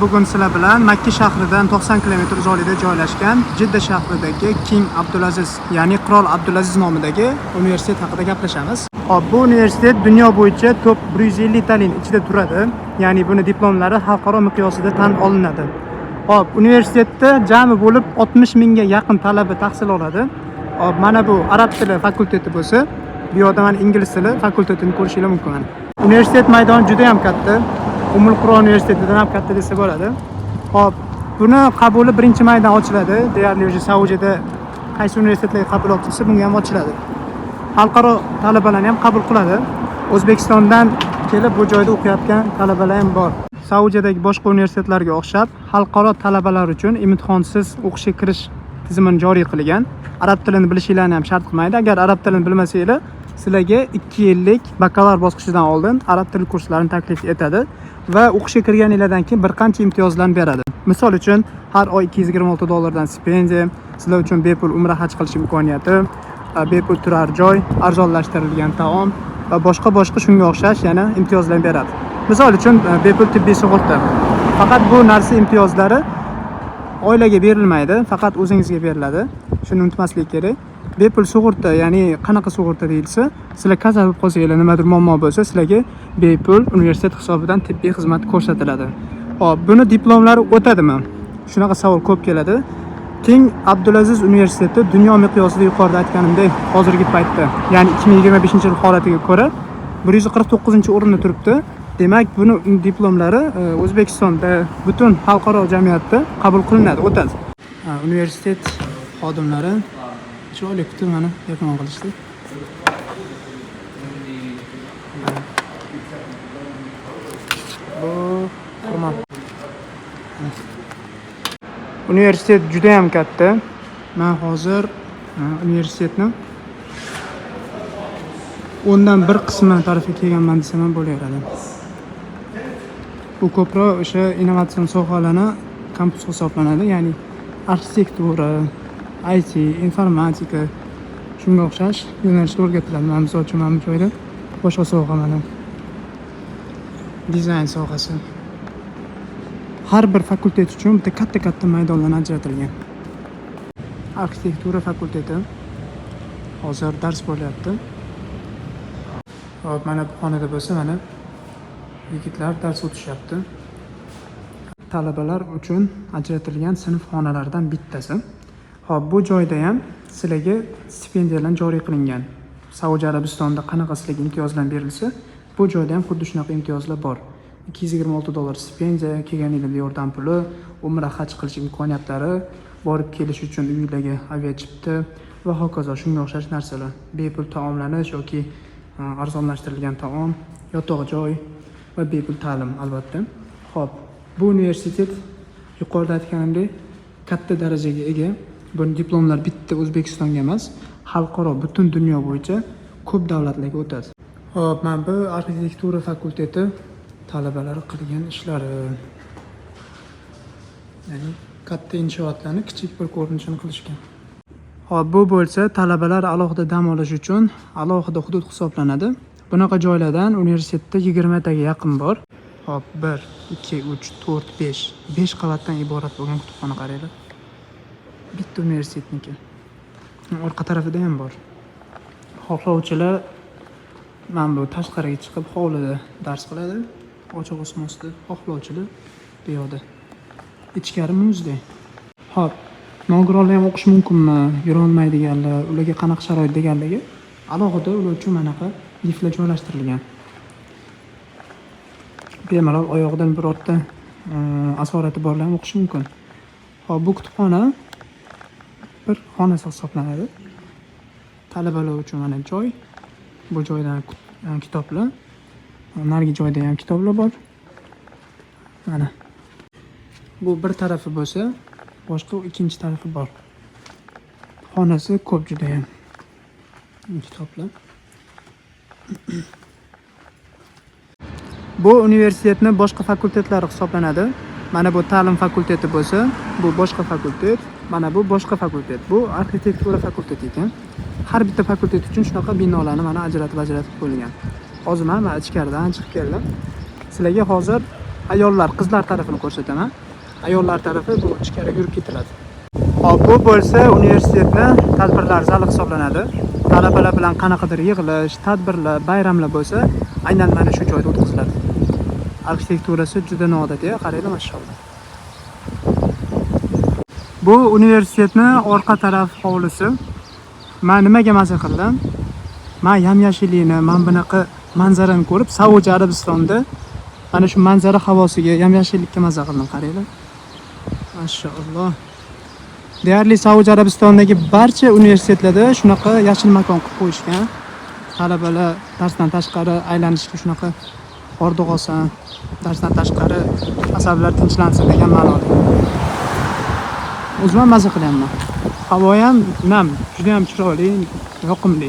Bugun sizlar bilan Makka shahridan 90 km uzoqlikda joylashgan Jidda shahridagi King Abdulaziz, ya'ni Qirol Abdulaziz nomidagi universitet haqida gaplashamiz. Hop, bu universitet dunyo bo'yicha top 150 taning ichida turadi. Ya'ni buni diplomlari xalqaro miqyosida tan olinadi. Hop, universitetda jami bo'lib 60 mingga yaqin talaba tahsil oladi. Hop, mana bu arab tili fakulteti bo'lsa, bu yoqda mana ingliz tili fakultetini ko'rishingiz mumkin mana. Universitet maydoni juda ham katta. Ummul Quro universitetidan ham katta desa bo'ladi. Hop, buni qabuli 1-maydan ochiladi. Deyarli o'sha Saudiyada qaysi universitetlarga qabul ochilsa, bunga ham ochiladi. Xalqaro talabalarni ham qabul qiladi. O'zbekistondan kelib bu joyda o'qiyotgan talabalar ham bor. Saudiyadagi boshqa universitetlarga o'xshab, xalqaro talabalar uchun imtihonsiz o'qishga kirish tizimini joriy qilgan. Arab tilini bilishinglarni ham shart qilmaydi. Agar arab tilini bilmasanglar, sizlarga 2 yillik bakalavr bosqichidan oldin arab tili kurslarini taklif etadi va o'qishga kirganinglardan keyin bir qancha imtiyozlarni beradi. Misol uchun, har oy 226 dollardan stipendiya, sizlar uchun bepul umra haj qilish imkoniyati, bepul turar joy, arzonlashtirilgan taom va boshqa boshqa shunga o'xshash yana imtiyozlar beradi. Misol uchun, bepul tibbiy sug'urta. Faqat bu narsa imtiyozlari oilaga berilmaydi, faqat o'zingizga beriladi. Shuni unutmaslik kerak. Bepul sug'urta, ya'ni qanaqa sug'urta deyilsa, sizlar kasal bo'lib qolsanglar, nimadir muammo bo'lsa, sizlarga bepul universitet hisobidan tibbiy xizmat ko'rsatiladi. Hop, buni diplomlari o'tadimi? Shunaqa savol ko'p keladi. King Abdulaziz universiteti dunyo miqyosida yuqorida aytganimdek, hozirgi paytda, ya'ni 2025-yil holatiga ko'ra 149-o'rinda turibdi. Demak, buni diplomlari O'zbekistonda, butun xalqaro jamiyatda qabul qilinadi, o'tadi. Ha, universitet xodimlari chiroyli kutib mana mehmon qilishdi. Bu xurmo. Universitet juda ham katta. Men hozir universitetni o'ndan bir qismi tarafiga kelganman desam ham bo'laveradi. Bu ko'proq o'sha innovatsion sohalarni kampus hisoblanadi, ya'ni arxitektura, IT, informatika shunga o'xshash yo'nalishda o'rgatiladi. Mana misol uchun mana bu joyda boshqa soha, mana dizayn sohasi. Har bir fakultet uchun bitta katta-katta maydonlar ajratilgan. Arxitektura fakulteti hozir dars bo'lyapti. Hop, mana bu xonada bo'lsa, mana yigitlar dars o'tishyapti. Talabalar uchun ajratilgan sinf xonalaridan bittasi. Hop, bu joyda ham sizlarga stipendiyalar joriy qilingan. Saudiya Arabistonida qanaqa sizlarga imtiyozlar berilsa, bu joyda ham xuddi shunaqa imtiyozlar bor. 226 dollar stipendiya, kelganinglarda yordam puli, umra haj qilish imkoniyatlari, borib kelish uchun uylarga aviachipta va hokazo shunga o'xshash narsalar. Bepul taomlanish yoki arzonlashtirilgan taom, yotoq joy va bepul ta'lim albatta. Xo'p, bu universitet yuqorida aytganimdek katta darajaga ega. Buni diplomlar bitta O'zbekistonga emas, xalqaro butun dunyo bo'yicha ko'p davlatlarga o'tadi. Xo'p, mana bu arxitektura fakulteti talabalari qilgan ishlari. Ya'ni katta inshootlarni kichik bir ko'rinishini qilishgan. Hop, bu bo'lsa talabalar alohida dam olish uchun alohida hudud hisoblanadi. Bunaqa joylardan universitetda 20 taga yaqin bor. Hop, 1, 2, 3, 4, 5. 5 qavatdan iborat bo'lgan kutubxona, qaranglar. Bitta universitetniki. Orqa tarafida ham bor. Xohlovchilar mana bu tashqariga chiqib hovlida dars qiladi. Ochiq osmonda, xohlovchilar bu yoqda. Ichkari muzdek. Hop, nogironlar ham o'qishi mumkinmi? Yurolmaydiganlar, ularga qanaqa sharoit deganligi alohida ular uchun manaqa liftlar joylashtirilgan. Bemalol oyog'idan birorta asorati borlar ham o'qishi mumkin. Hop, bu kutubxona bir xonasi hisoblanadi. Talabalar uchun mana joy. Bu joydan kitoblar. Narigi joyda ham kitoblar bor. Mana. Bu bir tarafi bo'lsa, boshqa ikkinchi tarafi bor. Xonasi ko'p judayam. Kitoblar. Bu universitetni boshqa fakultetlari hisoblanadi. Mana bu ta'lim fakulteti bo'lsa, bu boshqa fakultet, mana bu boshqa fakultet. Bu arxitektura fakulteti ekan. Har bitta fakultet uchun shunaqa binolarni mana ajratib ajratib qo'yilgan. Hozir men ichkaridan chiqib keldim. Sizlarga hozir Ayollar, qizlar tarafini ko'rsataman. Ayollar tarafi bu ichkari yurib ketiladi. Hop, bu bo'lsa universitetni tadbirlar zali hisoblanadi. Talabalar bilan qanaqadir yig'ilish, tadbirlar, bayramlar bo'lsa, aynan mana shu joyda o'tkaziladi. Arxitekturasi juda noodatiy, qaranglar, mashalloh. Bu universitetni orqa taraf hovlisi. Men nimaga maza qildim? Men yam-yashillikni, men bunaqa manzarani ko'rib, Saudiya Arabistonda mana shu manzara havosiga, yam-yashillikka maza qildim, qaranglar. Mashalloh. Deyarli Saudiya Arabistonidagi barcha universitetlarda shunaqa yashil makon qilib qo'yishgan. Talabalar darsdan tashqari aylanishga shunaqa hordiq olsin, darsdan tashqari asablar tinchlansin degan ma'noda. O'zim ham maza qilyapman. Havo ham nam, juda ham chiroyli, yoqimli.